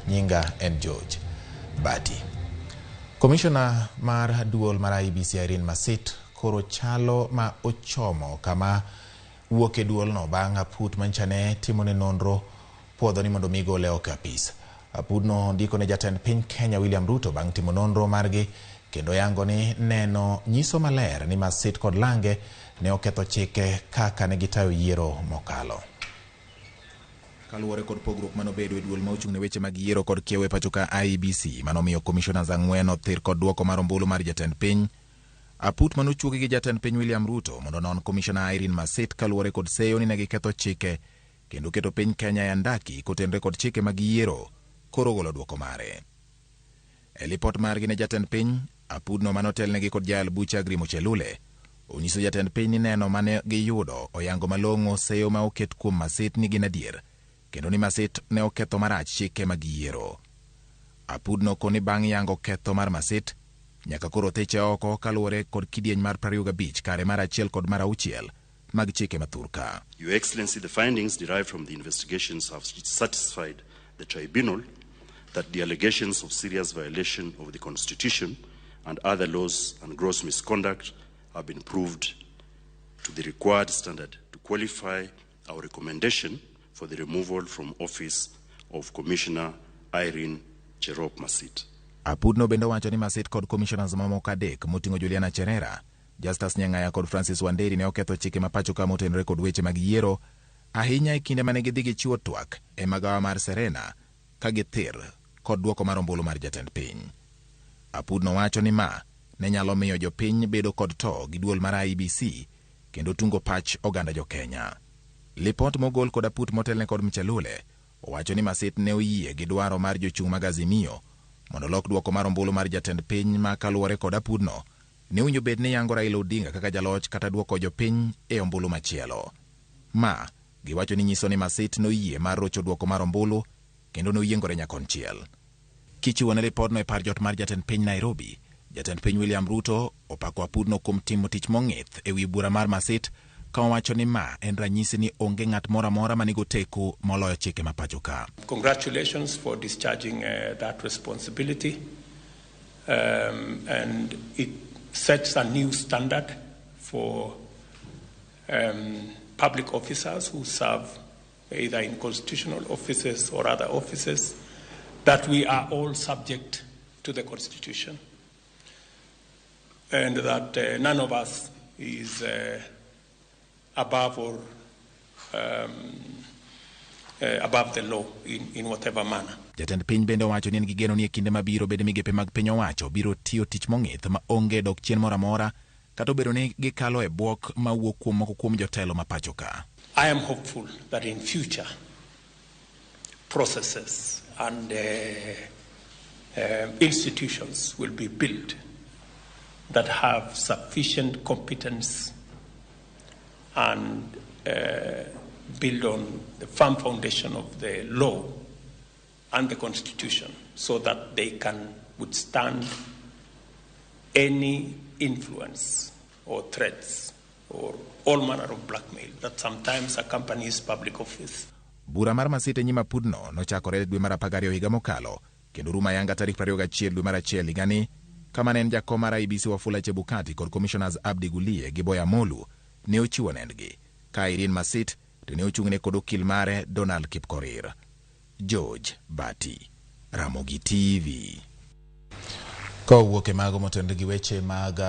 Nyinga en George Bati. Komishona mar duol mar IEBC Irene Masit koro chalo ma ochomo kama wuok e duolno bang' aput manyicha ne timone nonro puodho ni mondo mi gole oko e apis. Apudno ndiko ne jatend piny Kenya William Ruto bang' timo nonro margi kendo yango ni neno nyiso maler ni Masit kod Lange ne oketho chike kaka ne gitayo yiero mokalo. Kaluwore kod pogruok manobedo e duol ma ochung' ne weche mag yiero kod kiewo e pacho ka IEBC manomiyo commissioners ang'wen othir kod duoko mar ombulu mar jatend piny. Aput manochuogi gi jatend piny William Ruto mondo onon Commissioner Irene Masit kaluwore kod seyo ni ne giketho chike kendo keto piny Kenya e andaki kotenre kod chike mag yiero koro golo duoko mare. E lipot margi ne jatend piny, apudno manotelnegi kod jayal bucha Agri Muchelule onyiso jatend piny ni neno mane giyudo oyango malong'o seyo ma oket kuom Masit ni gin adier kendo ni Masit ne oketho marach chike mag yiero. Apudno koni bang' yango ketho mar Masit nyaka koro thiche oko kaluwore kod kidieny mar 25 kare mar 1 kod mar 6 mag chike mathurka. Your Excellency, the findings derived from the investigations have satisfied the tribunal that the allegations of serious violation of the Constitution and other laws and gross misconduct have been proved to the required standard to qualify our recommendation for the removal from office of Commissioner Irene Cherop Masit. Apudno bende owacho ni Masit kod commissioners mamoko adek moting'o Juliana Cherera, Justus Nyang'aya kod Francis Wanderi ne oketho chike ma pacho ka motenore kod weche mag yiero ahinya e kinde mane gidhi gichiwo twak e magawa mar Serena ka githir kod duoko mar ombulu mar jatend piny. Apudno wacho ni ma ne nyalo miyo jopiny bedo kod to gi duol mar IEBC kendo tungo pach oganda jo Kenya. Lipot mogol kod aput motelne kod Mchelule owacho ni Masit ne oyie gi dwaro mar jochung' mag Azimio mondo lok duoko mar ombulu mar jatend piny ma kaluwore kod apudno ne owinjo bed ni yango Raila Odinga kaka jaloch kata duoko jopiny e ombulu machielo. Ma giwacho ni nyiso ni Masit noyie mar rocho duoko mar ombulu kendo noyiengore nyakonchiel. Kichiwo ne lipodno e par jot mar jatend piny Nairobi, jatend piny William Ruto opako apudno kuom timo tich mong'ith e wi bura mar Masit ka owacho ni ma en ranyisi ni onge ng'at moro amora manigo teku moloyo chike ma pacho ka. Congratulations for discharging that responsibility. And it sets a new standard for public officers who serve either in constitutional offices or other offices, that we are all subject to the Constitution and that none of us is above or above the law in whatever manner. Jatend piny bende owacho ni en gi geno ni e kinde mabiro bede migepe mag piny owacho biro tiyo tich mong'ith ma onge dok chien moro amora kata obedo ni gikalo e bwok mawuok kuom moko kuom jotelo ma pacho ka. I am hopeful that in future processes and institutions will be built that have sufficient competence and build on the firm foundation of the law and the Constitution so that they can withstand any influence or threats or all manner of blackmail that sometimes accompanies public office. Bura mar Masit e nyim apudno nochakore dwe mar 12 higa mokalo kendo rumo ayanga tarik 21 dwe mar 1 higani kama ne en jakom mar IEBC Wafula Chebukati kod commissioners Abdi Gulie gi Boya Molu ne ochiwo nendgi ka Irene Masit to ne ochung'ne kod okil mare Donald Kipkorir. George Bati, Ramogi TV. Kowuok e mago motenore gi weche mag